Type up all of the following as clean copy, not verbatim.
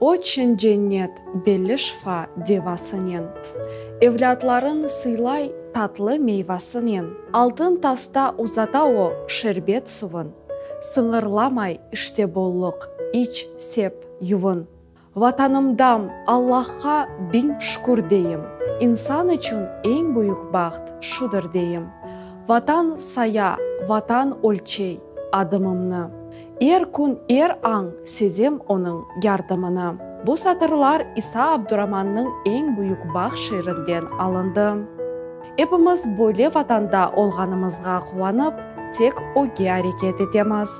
O çın cennet belli şıfa devasınen. Evlâtların sıylay tatlı meyvasınen. Altın tasta uzata o şerbet suvun. Sıñırlamay işte bolluq, iç, sep, yuvun. Vatanımdam, Allahqa biñ şükür deyim. İnsan içün eñ büyük baht şudır deyim. Vatan saya, Vatan ölçey adımımnı. Er kün, er añ sezem onıñ yardımını. Bu satırlar İsa Abduramannıñ Eñ büyük baht şiirinden alındı. Epimiz böyle Vatanda olğanımızğa quvanıp, tek ögge areket etemiz.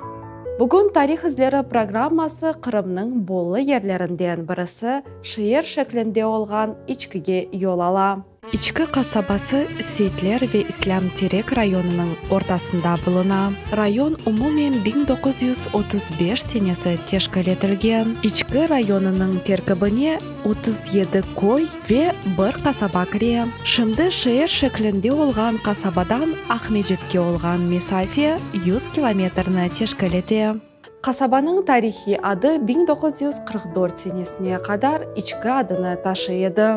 Bugün Tarih izleri programması Qırımnıñ bollı yerlerinden birisi, şeer şeklinde olğan İçkige yol ala. İçki qasabası Seytler ve İslâm Terek rayonınıñ ortasında buluna. Rayon umumen 1935 senesi teşkil etilgen. İçki rayonınıñ terkibine 37 köy ve bir qasaba kire. Şimdi şeer şeklinde olğan qasabadan Aqmescitke olğan mesafe 100 kilometrni teşkil ete. Qasabanıñ tarihiy adı 1944 senesine qadar İçki adını taşıy edi.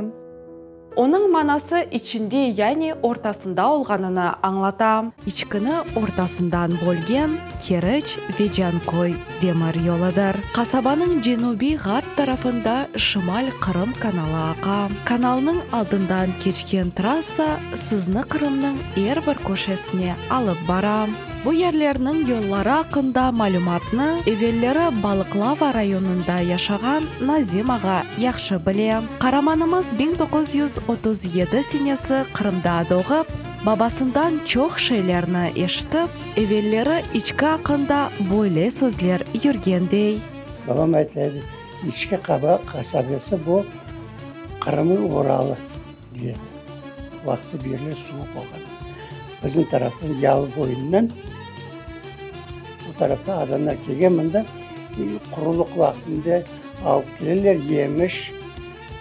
Onıñ manası içinde yani ortasında olğanını añlata. İçkini ortasından bölgen Keriç ve Canköy demir yoludır. Qasabanıñ cenübiy-ğarp tarafında Şimal-Qırım kanalı aqa. Kanalnıñ aldından keçken trassa sizni Qırımnıñ er bir köşesine alıp bara. Bu yerlerniñ yolları aqqında malümatnı evelleri Balıqlava rayonında yaşağan Nazim ağa yahşı bile. Qaramanımız 1937 senesi Qırımda doğıp, babasından çoq şeylerni eşitip, evelleri içki aqqında böyle sözler yürgen dey. Babam ayta edi, İçki qasabesi bu Qırımnıñ Uralı. Dey edi. Vaqtı berli suvuq olğan. Bizim taraftan, yalı boyundan o tarafta adamlar kelgen mında, quruluq vaqtında alıp keleler yemiş,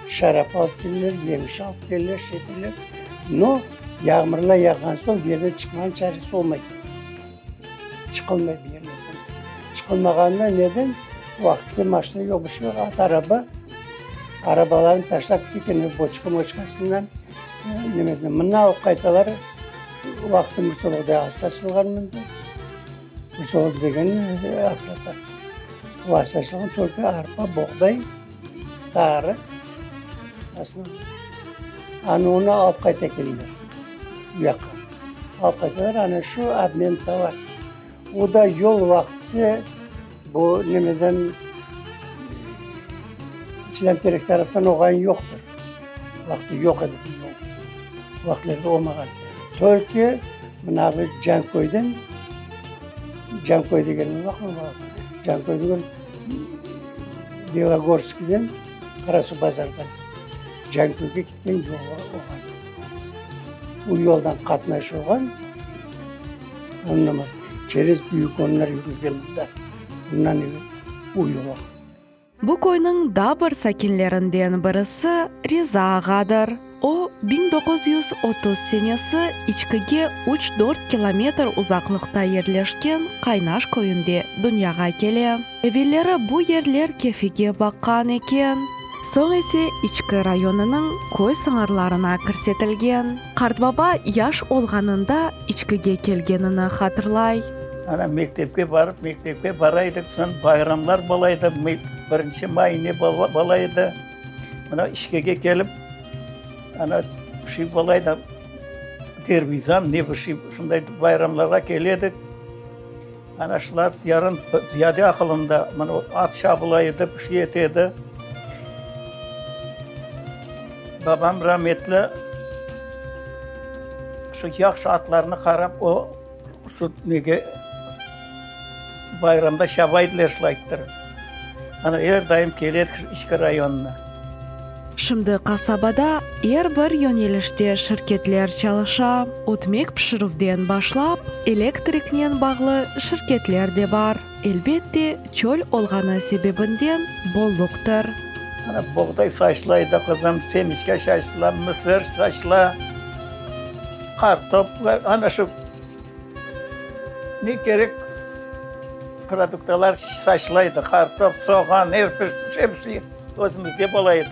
şarap alıp keleler, yemiş alıp keleler, şey eteler. No, yağmurlar yağğan soñ bu yerden çıqmanıñ çaresi olmay. Çıqılmay bu yerlerden. Çıqılmağanına neden? O vaqıtta maşina yoq, bir şey yoq, at araba. Arabalarını taşlap ketkenler boçka-moçkasından, nemesinden. Mında alıp qaytalar, o vaqıtta Mursolıqda az saçılğan mında. Mursolık degen Aqyarda. O az saçılğan, tolko arpa, boğday, tarı, osnovnoy. Anı onı alıp qayta ekenler bu yaqqa. Alıp qaytalar, ana şu obmen tovar. O da yol vaqtı bu nemeden İslâm-Terek taraftan oğan yoqtır. Vaqtı yoq edi bu yol. Vaqıtlarda olmağan. Tolki mına bu Canköyden, Canköy degeni baqma balam, Canköy degen Belogorskiyden, Qarasuvbazardan Canköyge ketken yol olğan. O yoldan qatnaş olğan, ondan çerez büyük onlar yürgen mında, ondan evel o yol olğan. Bu köyniñ daa bir sakinlerinden birisi Riza ağadır. O, 1930 senesi İçkige üç-dört kilometr uzaqlıqta yerleşken Qaynaş köyünde dünyağa kele. Evelleri bu yerler Kefege baqqan eken. Soñ ise İçki rayonınıñ köy sıñırlarına kirsetilgen. Qartbaba yaş olğanında İçkige kelgenini hatırlay. Ana, mektepke barıp, mektepke bara edik, soñ bayramlar bola edi, birinci may ne bola edi, mına İçkige kelip, ana, bir şey bola edi, dervizan ne bir şey, şunday bayramlarğa kele edik. Ana şular yarın ziyade aqılımda, mına at şabıla edi, bir şey ete edi. Babam rametli şu yahşı atlarnı qarap, o şu nege bayramda şaba ediler şulay ettirip. Ana er daim kele edik şu İçki rayonına. Şimdi qasabada er bir yönelişte şirketler çalışa, ötmek pişirüvden başlap, elektriknen bağlı şirketler de bar. Elbette, çöl olğanı sebebinden bolluqtır. Ana, boğday saçıla edi, qızım, semiçka şaçıla, mısır saçıla, qartop, ana şu ne kerek produktalar saçıla edi, qartop, soğan, er bir şey. Özümizde bola edi.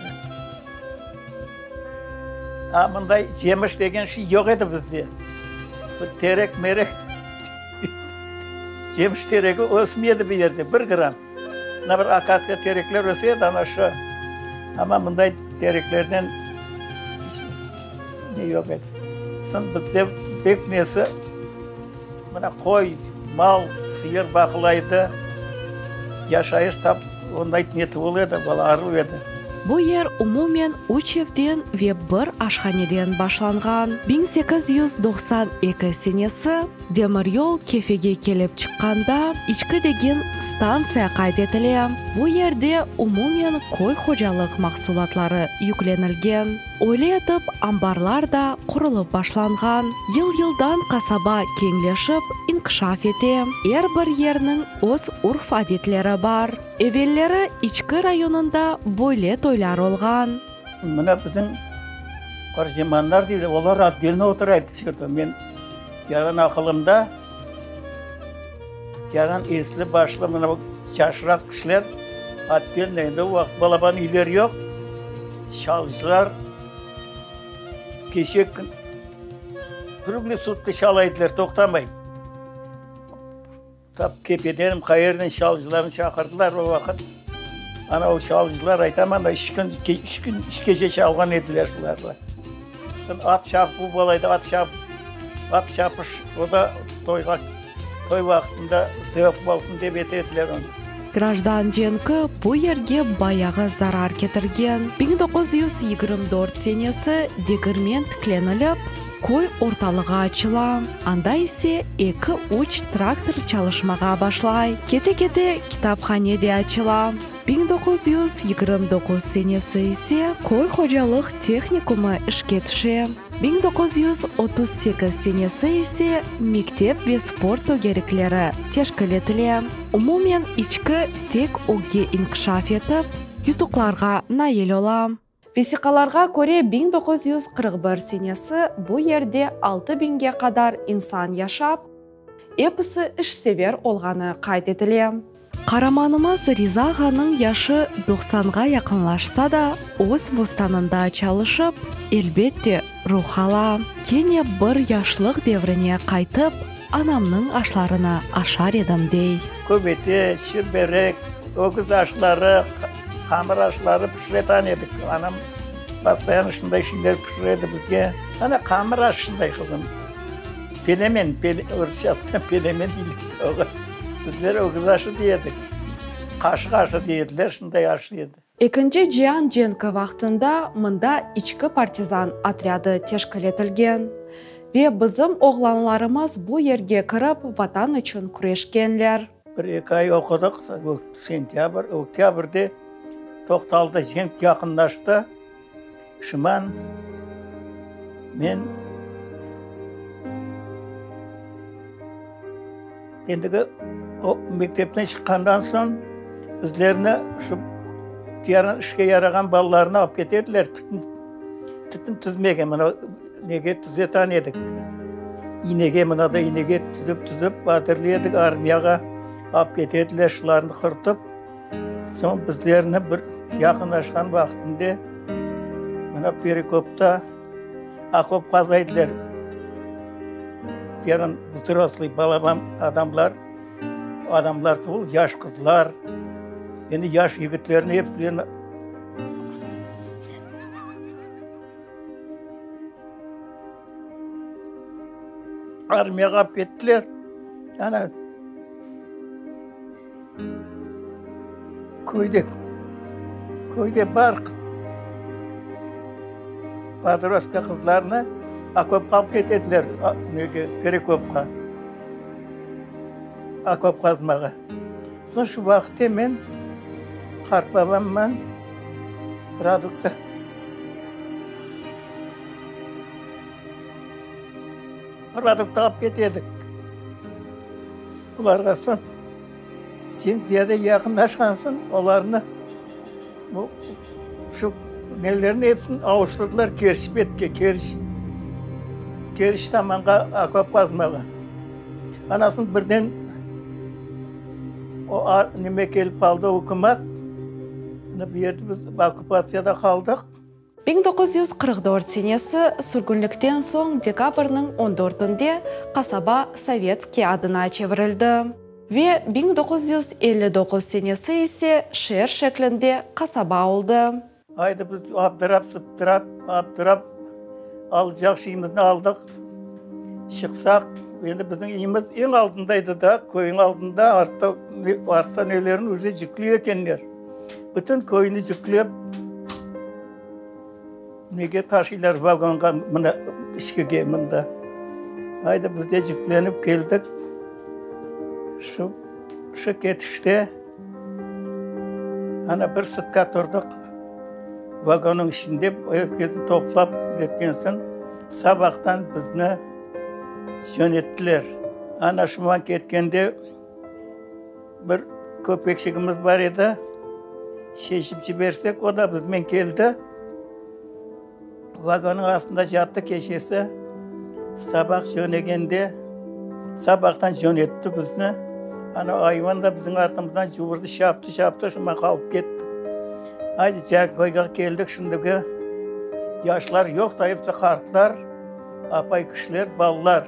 A mınday yemiş degen şey yoq edi bizde. Bu terek merek yemiş teregi ösmey edi bu yerde bir gram. Mına bir akatsiya terekler öse edi ana şu. Amma mınday tereklerden iç ne yoq edi. Soñ bizde pek nesi Mına qoy, mal, sıyır baqıla edi. Yaşayış tap onday ne tuvul edi, bala aruv edi. Bu yer umumen üç evden ve bir aşhaneden başlanğan. 1892 senesi demiryol Kefege kelip çıqqanda İçki degen stantsiya qayd etile. Bu yerde umumen köy hocalıq mahsulatları yüklenilgen. Öyle etip, ambarlar da qurulıp başlanğan. Yıl-yıldan qasaba keñleşip, inkişaf ete. Er bir yerniñ öz urf-adetleri bar. Evelleri İçki rayonında böyle toylar olğan. Mına bizim qırcımanlar deyler, olar otdelno otura edi. Men yarın aqılımda, yarın esli-başlı mına bu yaşraq kişiler otdelno, endi o vaqıt balaban üyler yoq. Çalıcılar gece kruglый sutka çala ediler, toqtamay. Tap Kefeden, qayerden çalıcılarnı çaqırdılar o vaqıt. Ana o çalıcılar aytam, ana üç kün, üç kün, üç gece çalğan ediler şularla. Soñ at çapuv bola edi, at çap, at çapış, o da toyğa, toy vaqtında zevq olsun dep ete ediler onı. Grajdan cenki bu yerge bayağı zarar ketirgen. 1924 senesi degirmen tiklenilip, köy ortalığı açıla, anda ise eki-üç traktor çalışmağa başlay. Kete-kete kitaphane de açıla. 1929 senesi ise köy hocalıq tehnikumı işke tüşe. 1938 senesi ise mektep ve sport tögerikleri teşkil etile. Umumen İçki tek ögge inkişaf etip, yutuqlarğa nail ola. Vesiqalarğa köre, 1941 senesi bu yerde altı biñge qadar insan yaşap, episi işsever olğanı qayd etile. Qaramanımız Riza ağanıñ yaşı doqsanğa yaqınlaşsa da, öz bostanında çalışıp, elbette, ruh ala. Kene bir yaşlıq devrine qaytıp, anamnıñ aşlarını aşar edim, dey. Köbete, çiberek, ögüz aşları, qamır aşları pişiretan edik. Anam postoyanno şunday şeyler pişire edi bizge. Ana, qamır aşı şunday, qızım. Pelemen, rusçasında pelemen deyler oğa. Bizler ögüz aşı dey edik. Qaşıq aşı dey ediler, şunday aş edi. Ekinci cian cenki vaqtında mında İçki partizan otrâdı teşkil etilgen ve bizim oğlanlarımız bu yerge kirip Vatan içün küreşkenler. Bir-eki ay oqudıq, sentâbr, oktâbrde toqtaldı, cenk yaqınlaştı. Şiman men endigi o mektepten çıqqandan soñ bizlerni şu işke yarağan balalarnı alıp kete ediler, tütün, tütün tizmege, mına nege tüzetan edik, inege, mına da inege tizip tizip azırlay edik, armiyağa alıp kete ediler, şularnı qurtıp. Soñ bizlerni bir yaqınlaşqan vaqtında mına Perekopta okop qaza ediler. Yarın vzroslıy balaban adamlar, adamlar tuvul, yaş qızlar, endi yaş yigitlerni episilerini armiyağa alıp kettiler. Ana Köyde, köyde bar podrostka qızlarnı okopqa alıp ketediler, nege, Perekopqa, okop qazmağa. Soñ şu vaqıtte men qartbabamman produkta Produkt alıp kete edik. Bularğa soñ sen ziyade yaqınlaşqansıñ, olarnı bu şu nelerni episini avuştırdılar Kerç betke, Kerç Kerç tamanğa okop qazmağa. Anasını birden o neme kelip qaldı ükümet. Mına bu yerde biz okkupatsiyada qaldıq. 1944 senesi sürgünlikten soñ dekabrniñ on dörtünde qasaba Sovetskiy adına çevirildi ve 1959 senesi ise şeer şeklinde qasaba oldı. Aydı biz abdırap-sıptırap, abdırap alacaq şeyimizni aldıq. Çıqsaq, endi bizim üyimiz eñ aldında edi da, köyniñ aldında, artta, artta nelerini uje cükley ekenler. Bütün köyni cüklep, nege taşıylar vagonğa, mına, içkige mında. Aydı biz de cüklenip keldik. Şu, şu ketişte. Ana bir sutka turdıq vagonnıñ içinde, er kesni toplap netken soñ, sabahtan bizni yönettiler. Ana şuman ketkende bir köpekçigimiz bar edi, çeşip cibersek, o da biznen keldi. Vagonnıñ astında yattı keşesi. Sabah yönegende, sabahtan yönetti bizni. Ana ayvan da bizim artımızdan cuvurdı, şaptı, şaptı, şundan qalıp ketti. Haydi Cankoyğa keldik şimdiki. Yaşlar yoq da, episi qartlar, apay kişiler, balalar.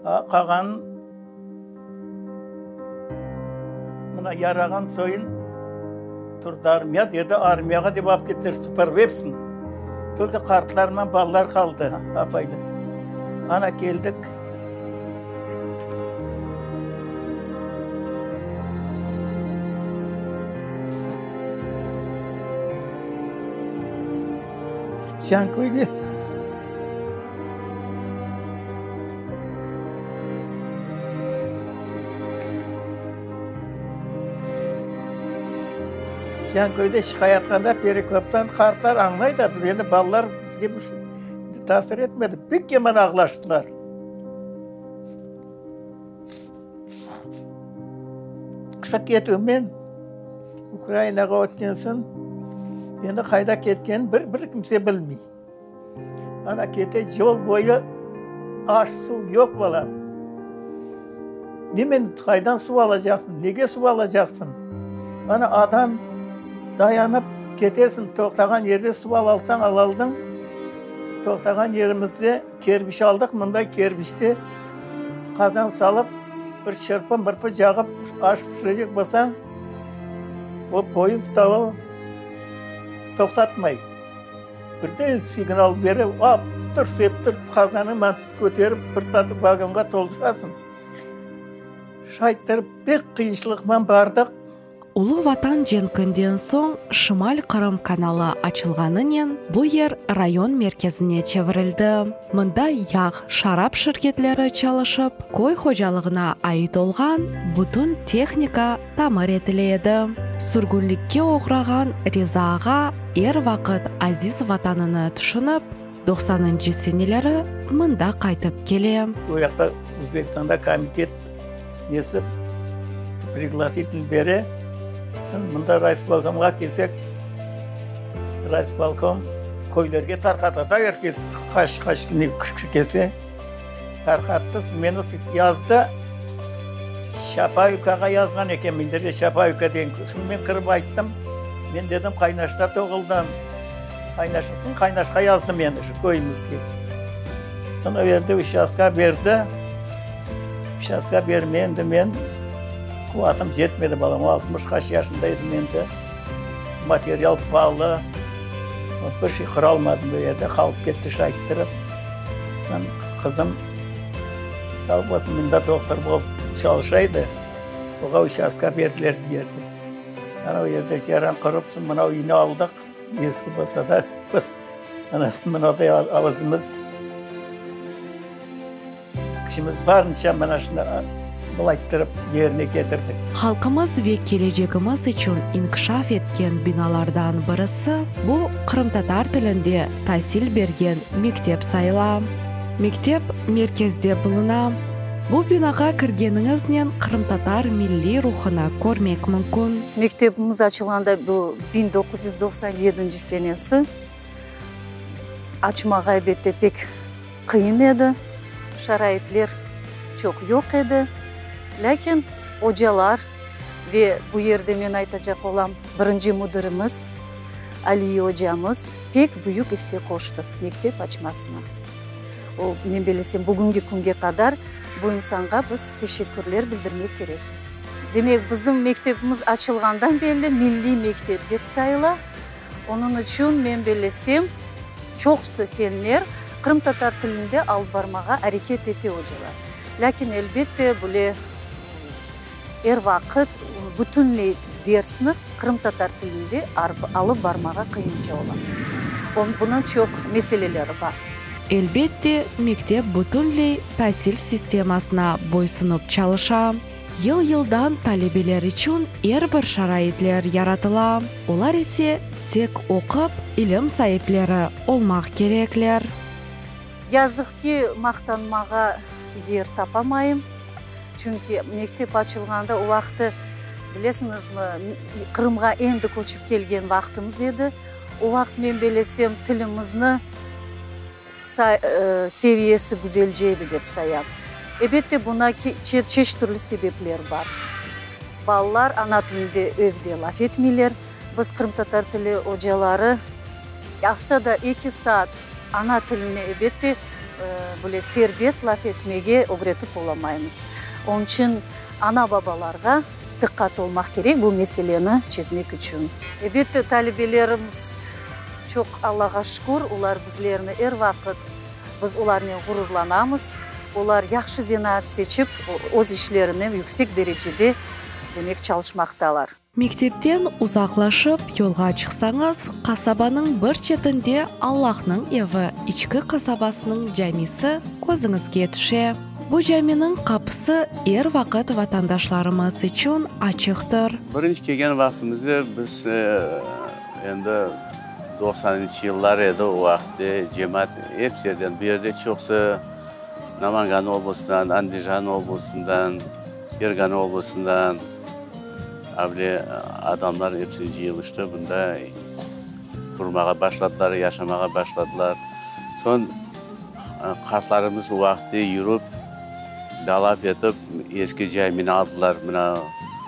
Qalğanın mına yarağan soyun turdı armiya dedi, armiyağa dep alıp kettiler, sıpırıp episini. Tolko qartlarman balalar qaldı, apaylar. Ana keldik. Canköyge. Canköyde çıqayatqanda Perekoptan qartlar añlay da, biz endi balalar bizge bir şey tasir etmedi. Pek yaman ağlaştılar. Şu ketüvmen Ukrainağa ötken soñ, endi qayda ketkenini bir, bir kimse bilmey. Ana kete, yol boyu aş, suv yoq balam. Nemen, qaydan suv alacaqsıñ, nege suv alacaqsıñ? Ana adam dayanıp ketesiñ, toqtağan yerde suv alalsañ, alaldıñ. Toqtağan yerimizde kerbiç aldıq, mınday kerbiçte qazan salıp, bir çırpı-mırpı cağıp aş pişirecek bolsañ, o poyezd taba toqtatmay. Birden signal bere, aptır-septir qazanı köterip bir tatlı vagonğa toluşasıñ. Şaytırıp pek qıyınçılıqman bardıq. Ulu Vatan cenkinden soñ Şimal-Qırım kanalı açılğanınen bu yer rayon merkezine çevirildi. Mında yağ, şarap şirketleri çalışıp, köy hocalığına ait olğan bütün tehnika tamir etile edi. Sürgünlikke oğrağan Riza ağa er vaqıt aziz Vatanını tüşünip, doqsanıncı seneleri mında qaytıp kele. O yaqta Özbekistanda komitet nesi priglasitelni bere, soñ mında rayspolkomğa kelsek, rayspolkom köylerge tarqata da er kes qaç qaç kişi kelse. Tarqattı, meni yazdı, Şapayukağa yazğan eken, menderde Şapayuka degen. Soñ men kirip ayttım, men dedim, Qaynaşta doğuldım. Qaynaşnıñ Qaynaşqa yazdı meni, şu köyümizge. Soñ o yerde uçastka berdi. Uçastka bermey endi men quvatım yetmedi balam, 60 qaç yaşında edim endi. Material paalı, bir şey qıralmadım, bu yerde qalıp ketti şayttırıp. Soñ qızım sağ olsun, mında doktor bolıp çalışa edi, oğa uçastka berdiler bir yerde. Ana o yerde yaran qurıp, soñ mına üyni aldıq, eski bolsa da, ana mınaday avuzımız. Küçümiz barınca mına şunı bılayttırıp yerine ketirdik. Halqımız ve kelecegimiz içün inkişaf etken binalardan birisi bu qırımtatar tilinde tasil bergen mektep sayıla. Mektep merkezde buluna. Bu binağa kirgeniñiznen qırımtatar milliy ruhunı körmek mümkün. Mektebimiz açılğanda bu 1997 senesi. Açmağa elbette pek Qıyın edi, şaraitler çoq yoq edi, lâkin ocalar ve. Ve bu yerde men aytacaq olam, birinci müdirimiz Aliye ocamız pek büyük isse qoştı mektep açmasına. O, men bellesem, bugüngi künge qadar bu insanğa biz teşekkürler bildirmek kerekmiz. Demek, bizim mektebimiz açılğandan berli milliy mektep dep sayıla. Onıñ içün, men bellesem, çoqusı fenler qırımtatar tilinde alıp barmağa areket ete ocalar. Lâkin, elbette, böyle er vaqıt bütünley dersni qırımtatar tilinde alıp barmağa qıyınca ola. Bunıñ çoq meseleleri bar. Elbette, mektep bütünley tasil sistemasına boysunıp çalışa. Yıl-yıldan talebeler içün er bir şaraitler yaratıla, olar ise tek oqup, ilim saipleri olmaq kerekler. Yazıq ki, maqtanmağa yer tapamayım, çünki mektep açılğanda o vaqtı, bilesiñizmi, Qırımğa endi köçip kelgen vaqtımız edi. O vaqıt, men belesem, tilimizni seviyesi güzelce edi dep sayam. Ebette, buna çeşit türlü sebepler bar. Balalar ana tilinde evde laf etmeyler. Biz, qırımtatar tili ocaları, aftada eki saat ana tilini, ebette, böyle serbest laf etmege ögretip olamaymız. Onıñ içün ana-babalarğa diqqat olmaq kerek bu meseleni çezmek içün. Ebette, talebelerimiz çoq, Allağa şükür, olar bizlerni er vaqıt, biz olarnen ğururlanamız. Olar yahşı zenaat seçip, öz işlerini yüksek derecede, demek, çalışmaqtalar. Mektepten uzaqlaşıp yolğa çıqsañız, qasabanıñ bir çetinde Allahnıñ evi, İçki qasabasınıñ camisi közüñizge tüşe. Bu caminiñ qapısı er vaqıt vatandaşlarımız içün açıqtır. Birinci kelgen vaqtımızda biz endi doqsanıncı yıllar edi, o vaqıtte cemaat ep yerden, bu yerde çoqusı Namangan oblastından, Andijan oblastından, Fergana oblastından avle adamlar episi cıyılıştı, bunda qurmağa başladılar, yaşamağa başladılar. Soñ qartlarımız o vaqıtte yürip, dalap etip, eski camini aldılar, mına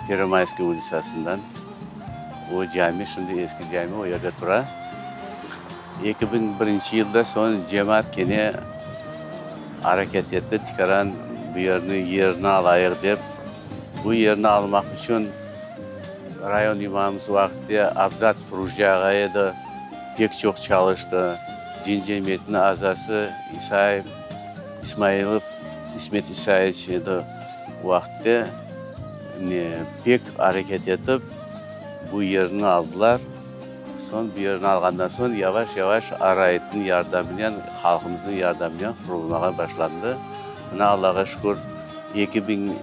Pervomayskiy ulitsasından. O cami, şimdi eski cami o yerde tura. 2001 yılda soñ cemaat kene areket etti, tikaran bu yerni yerini alayıq dep. Bu yerni almaq içün rayon imamımız vaqıtte Abzatov Rujdi ağa edi, pek çoq çalıştı. Din cemiyetiniñ azası İsayev, İsmailov İsmet İsayeviç edi o vaqıtte, pek areket etip bu yerni aldılar. Soñ bu yerni alğandan soñ yavaş-yavaş ARAİTniñ yardımınen, halqımıznıñ yardımınen qurulmağa başlandı. Mına, Allağa şükür, 2001,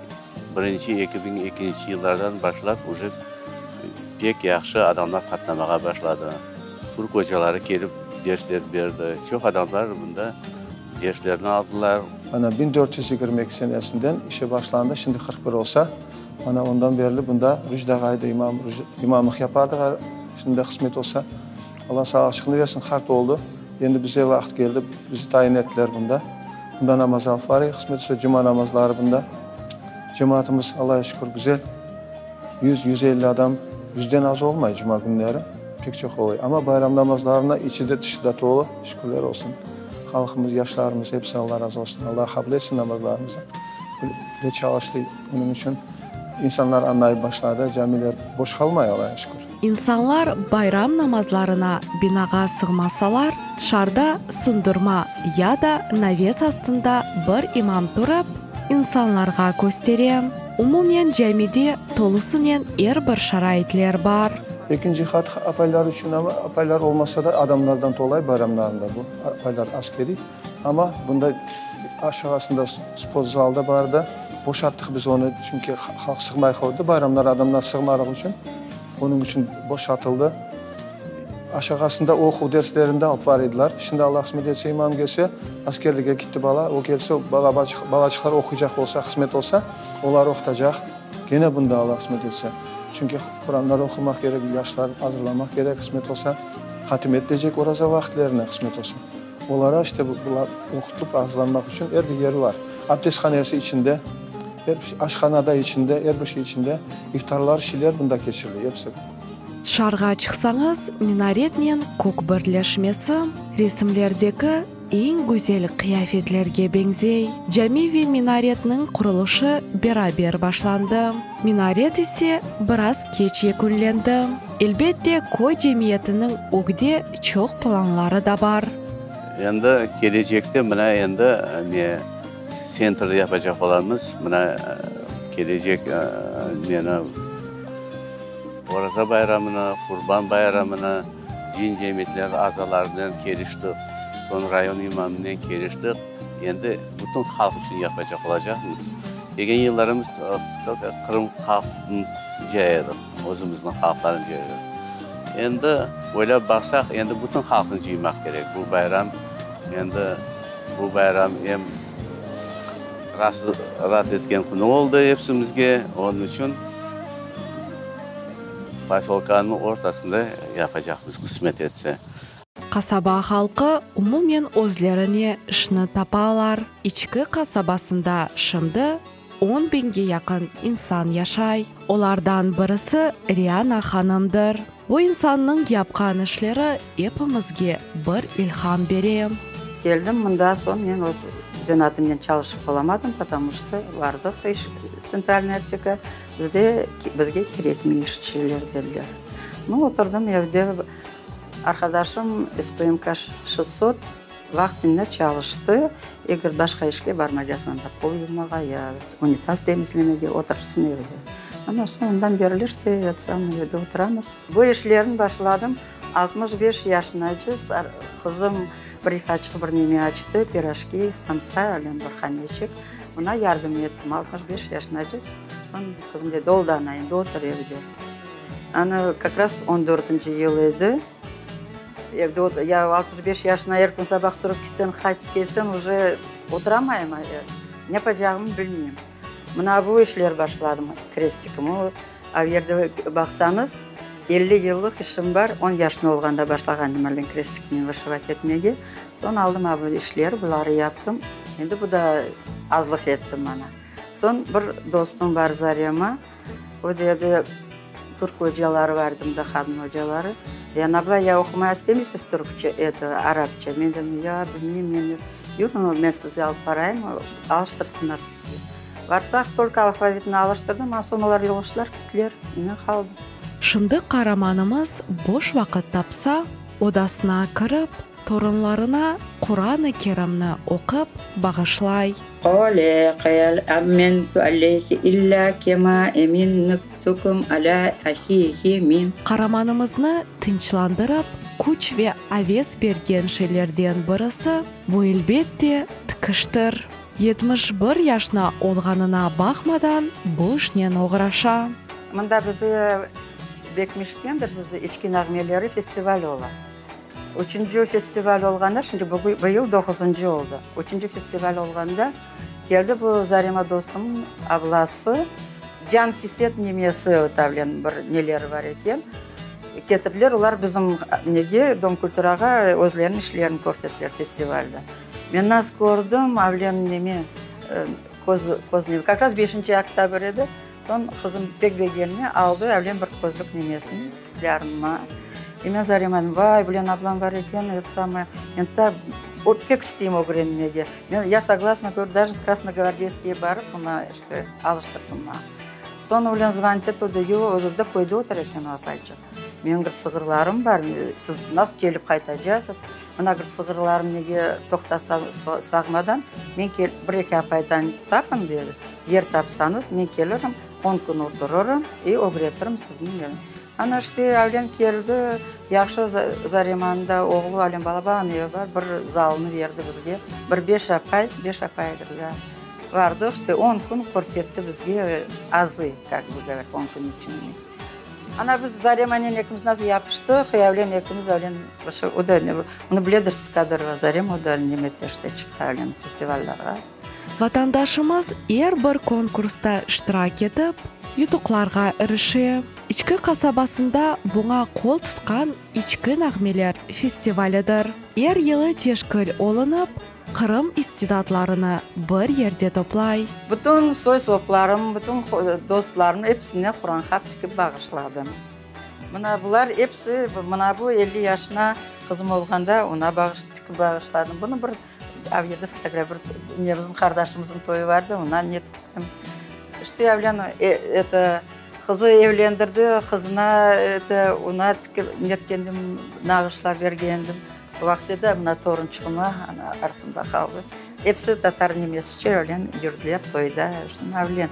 2002 yıllardan başlap uje pek yahşı adamlar qatnamağa başladı. Türk ocaları kelip dersler berdi. Çoq adamlar bunda derslerni aldılar. Ana, 1422 senesinden işe başlandı, şimdi 41 olsa, Ana, ondan berli bunda Rujdi ağay da imam, imamlıq yapardı, şimdi de qısmet olsa, Alla sağlıqçıqnı versin, qart oldı. Endi bize vaqıt keldi, bizi tayin ettiler bunda. Bunda namaz alıp barayıq, qısmet olsa, cuma namazları bunda. Cemaatımız, Allağa şükür, güzel. Yüz, 150 adam, yüzden az olmay cuma künleri, pek çoq oluy. Amma bayram namazlarına içi de, tışı da tolu, şükürler olsun. Halqımız, yaşlarımız, episi Alla razı olsun. Alla qabul etsin namazlarımıznı. Bile çalıştı. Onıñ içün insanlar añlayıp başladı, camiler boş qalmay, Allağa şükür. İnsanlar bayram namazlarına binağa sığmasalar, tışarda sundurma ya da naves astında bir imam turıp, insanlarğa köstere. Umumen camide tolusınen er bir şaraitler bar. Ekinci qat apaylar içün, amma apaylar olmasa da adamlardan tolay bayramlarında bu apaylar askeriy. Amma bunda aşağısında sport zalı da bar edi. Boşattıq biz onı, çünki halq sığmay qoydı, bayramlar adamlar sığmarıq içün, onıñ içün boşatıldı. Aşağısında oquv derslerini de alıp bar ediler. Şimdi Alla qısmet etse, imam kelse, askerlikke kitti bala, o kelse, balaçıqlar oquycaq olsa, qısmet olsa, olar oqutacaq. Kene bunda Alla qısmet etse. Çünki Quranlar oqumaq kerek, yaşlar azırlamaq kerek, qısmet olsa. Hatim etilecek oraza vaqıtlerine, qısmet olsa. Olara işte bular oqutılıp azırlanmaq içün er bir yeri bar. Abdesthanesi içinde. Er bir şey, aşhana da içinde, er bir şey içinde. İftarlar, şeyler bunda keçirile, episi. Tışarığa çıqsañız, minaretnen kök birleşmesi resimlerdeki eñ güzel qıyafetlerge beñzey. Cami ve minaretniñ qurulışı beraber başlandı, minaret ise biraz keç yekünlendi. Elbette, köy cemiyetiniñ ögde çoq planları da bar. Endi kelecekte mına endi ne tsentr yapacaq olamız, mına kelecek neni Oraza bayramını, Qurban bayramını din cemiyetleri azalarınen keliştik, soñ rayon imamınen keliştik, endi bütün halq içün yapacaq olacaqmız. Kelgen yıllarımız Qırım halqını cıya edik, özümizniñ halqlarını cıya edik. Endi oylap baqsaq, endi bütün halqnı cıymaq kerek. Bu bayram endi bu bayram em raat etken künü oldı epsimizge, onıñ içün posyolkanıñ ortasında yapacaqmız, qısmet etse. Qasaba halqı umumen özlerine işni tapalar. İçki qasabasında şimdi on biñge yaqın insan yaşay. Olardan birisi Riana hanımdır. Bu insannıñ yapqan işleri epimizge bir ilham bere. Keldim mında, soñ men öz zenatımnen çalışıp olamadım, potomu çto bardıq iş tsentralnıy apteka, bizde bizge kerekmey işçiler dediler. Nu, oturdım evde, arqadaşım SPMK şestsot vaqtında çalıştı, eger başqa işke barmacasıñ anda pol yuvmağa ya unitaz temizlemege, otursın evde. Ana soñ ondan berli işte et samıy evde oturamız. Bu işlerni başladım 65 yaşınacı qızım bir ifaçıq bir neme açtı, pirojki, samsa, öyle bir haneçik, ona yardım ettim, 65 yaşınacı, soñ qızım dedi, oldı ana, endi otur evde. Ana kak raz on dörtünci yıl edi. Evde ya 65 yaşına er kün sabah turıp kitsen, qaytıp kelsen, uje oturamayım, ne yapacağımnı bilmeyim. Mına bu işler başladım, krestikim. O yerde baqsañız, 50 yıllıq işim bar, on yaşında olğanda başlağan edim men krestiknen vışivat etmege. Soñ aldım a bu işleri, buları yaptım. Endi bu da azlıq etti maña. Soñ bir dostum bar, Zarema. O dedi, türk ocaları bar edi mında, qadın ocaları. Reyhan abla, ya oqumaya istemeysiz türkçe, eto, arapça? Men dedim, ya, bilmeyim, men, yürüñ, men sizge alıp barayım, alıştırsınlar sizge. Barsaq, tolko alfavitni alıştırdım, a soñ olar yolğuştılar, kittiler, men qaldım. Şimdi qaramanımız boş vaqıt tapsa, odasına kirip, Torunlarına Quran-ı Kerimni oqıp bağışlay. Qale, qal ammentu aleyhi illâ kema eminntukum alâ ahihi min. Qaramanımıznı tınçlandırıp, küç ve aves bergen şeylerden birisi, bu elbette, tikiştir. 71 yaşına olğanına baqmadan, bu işnen oğraşa. Mında bizi bekmişkendir sizi İçki nağmeleri festivali ola. Üçünci festival olğanda, şimdi bu yıl doquzıncı oldı. Üçünci festival olğanda keldi bu Zarema dostumnıñ ablası, can kiset nemesi tavlen bir neleri bar eken, ketirdiler olar bizim nege, Dom kulturağa özleriniñ işlerini körsettiler festivalde. Men naz kördim, avlen neme, köz, köz neme, kak raz beşinci oktâbr edi, Soñ qızım pek begenme, aldı avlen bir közlük nemesini, futlârını maña. E men Zarema dedim, vay, Gülen ablam bar eken, eto samoye, men ta o pek isteyim ögrenmege. Men, ya soglasna, govorю, daje Krasnogvardeyskiyge barıp, mına, işte, alıştırsın maña. Soñ Gülen zvonit etti, o dey, yoq, özü de köyde otura eken o apayçıq. Menim bir sığırlarım bar, siz nasıl kelip qaytacasız? Mına bir sığırlarım nege toqtasa sağmadan, men kel, bir-eki apaydan tapın, dedi. Yer tapsañız, men kelirim, on kün oturırım i ögretirim sizni. Ana, işte, Alem keldi, yahşı Zaremanıñ da oğlu Alem balaban evi bar, bir zalnı berdi bizge, bir beş apay, beş apay edik da, bardıq, işte, on kün körsetti bizge azı, kak bi govorât, on kün içinde. Ana, biz Zaremanen ekimiz nasıl yapıştıq, i Alem ekimiz, Alem, o da, onı biledirsiz, Kadırova Zarema, o da nemede, işte, çıqa, Alem, festivallarğa. Vatandaşımız er bir konkursta iştirak etip, yutuqlarğa irişe. İçki qasabasında buña qol tutqan İçki nağmeler festivalidir. Er yılı teşkil olunıp, Qırım istidatlarını bir yerde toplay. Bütün soy-soplarım, bütün dostlarım episine Quran-hap tikip bağışladım. Mına bular episi, mına bu 50 yaşına qızım olğanda ona bağış, tikip bağışladım. Bunı bir av yerde fotografiya, bir nemizniñ, qardaşımıznıñ toyu vardı, ona ne tiktim. İşte, avlen, eto, qızı evlendirdi, qızına, eto, ona tikip, netkendim, nağışlap bergendim. O vaqıt edi, mına torunçığıma, ana, artımda qaldı. Episi tatar nemesiçe ölen yürdiler toyda, işte, avlen.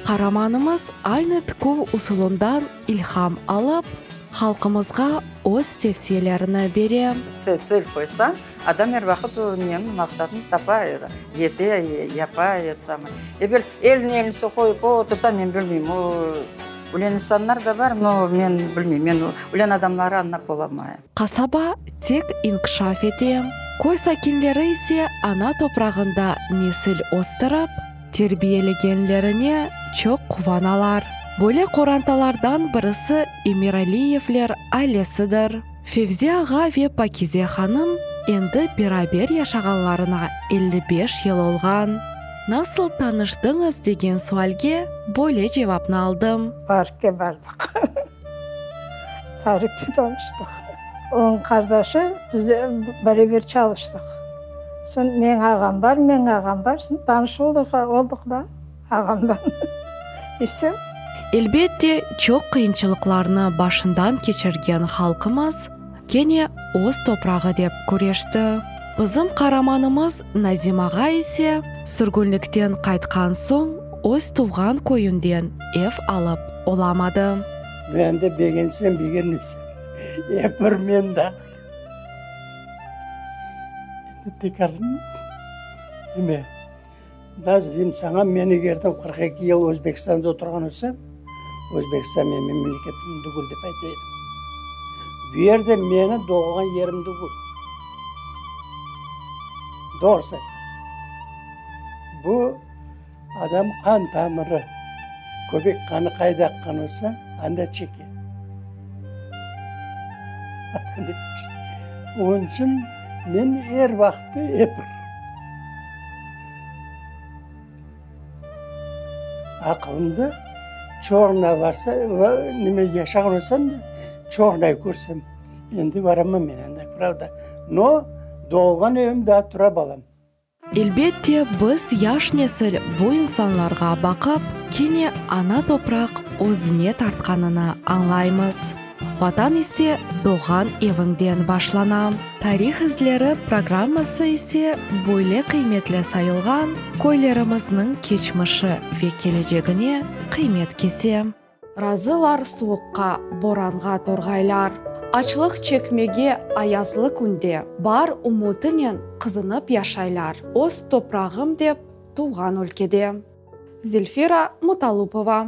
Qaramanımız aynı tiküv usulından ilham alıp, halqımızğa öz tevsiyelerini bere. Tsel qoysañ, adam er vaqıt o neniñ maqsadını tapa, yete, yapa, et samay. Evel elini eline qoyıp otursa, men bilmeyim, o ölen insanlar da bar, no men bilmeyim, men ölen adamları añlap olamayım. Qasaba tek inkişaf ete, köy sakinleri ise ana toprağında nesil östürip, terbiyelegenlerine çoq quvanalar. Böyle qorantalardan birisi Emiraliyevler ailesidir. Fevzi ağa ve Pakize hanım endi beraber yaşağanlarına 55 yıl olğan. Nasıl tanıştıñız degen sualge böyle cevapnı aldım. Parkke bardıq. Parkte tanıştıq. Onıñ qardaşı, biz beraber çalıştıq. Soñ meñ ağam bar, meñ ağam bar, soñ tanış oldıq da ağamdan. İ vsö. Elbette, çoq qıyınçılıqlarnı başından keçirgen halqımız kene öz toprağı dep küreşti. Bizim qaramanımız Nazim ağa ise sürgünlikten qaytqan soñ öz tuvğan köyünden ev alıp olamadı. Men de begensem, begenmesem, ep bir men da. Endi tekrar neme, nasıl deyim saña, men eger de 42 yıl Özbekistanda oturğan olsam, Özbekistan menim memleketim tügül dep ayta edim. Bu yerde meni doğğan yerim tügül. Doğrusı aytqanda. Bu Adam qan tamırı, köbek qanı qayda aqqan olsa, anda çeke. Onıñ içün men er vaqıtta ep aqılımda Çorna varsa, nime yaşağan olsam da, Çornayı körsem, endi baramam men anda, pravda. No, doğulğan evim daa tura, balam. Elbette, biz, yaş nesil, bu insanlarğa baqıp, kene ana topraq özüne tartqanını añlaymız. Vatan ise doğğan eviñden başlana. Tarih izleri programması ise böyle qıymetli sayılğan köylerimizniñ keçmişi ve kelecegine qıymet kese. Razılar suvuqqa, boranğa torğaylar. Açlıq çekmege ayazlı künde. Bar ümütinen qızınıp yaşaylar. Öz toprağım dep tuvğan ülkede. Zelfira Mutalupova.